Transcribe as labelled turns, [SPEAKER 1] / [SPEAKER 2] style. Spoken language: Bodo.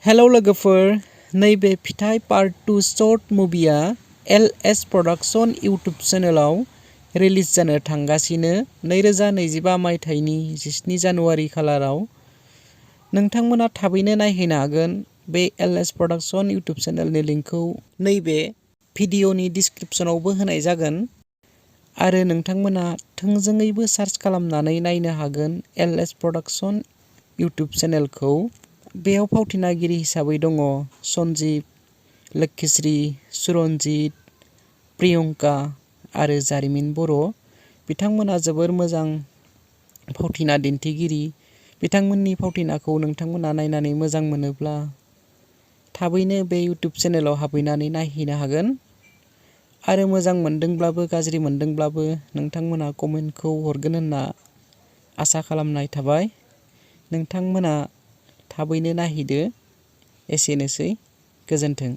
[SPEAKER 1] हेलौ लोगोफोर, नैबे फिथाइ पार्ट 2 शर्ट मुभिया एलएस प्रडाक्शन इउटुब चेनेलाव रिलिज जानो थांगासिनो 2025 मायथाइनि 17 जानुवारि खालाराव। नोंथांमोना थाबैनो नायहैनो हागोन। बे एलएस प्रडाक्शन इउटुब चेनेलनि लिंकखौ नैबे भिडिअनि डिस्क्रिप्शनावबो होनाय जागोन आरो नोंथांमोना थोंजोङैबो सार्च खालामनानै नायनो हागोन एलएस प्रडाक्शन इउटुब चेनेलखौ। बेयाव फावथिनागिरि हिसाबै दङ सन्जीब, लोक्षिश्री, सुरन्जित, प्रियंका आरो जारिमिन बर'। बिथांमोना जोबोर मोजां फावथिना दिन्थिगिरि। बिथांमोननि फावथिनाखौ नोंथांमोना नायनानै मोजां मोनोब्ला थाबैनो बे इउटुब चेनेलाव हाबहैनानै नायहैनो हागोन आरो मोजां मोनदोंब्लाबो गाज्रि मोनदोंब्लाबो नोंथांमोना कमेन्टखौ हरगोन होनना आसा खालामनाय थाबाय। नोंथांमोना थाबैनो नायहैदो। एसेनोसै, गोजोन्थों।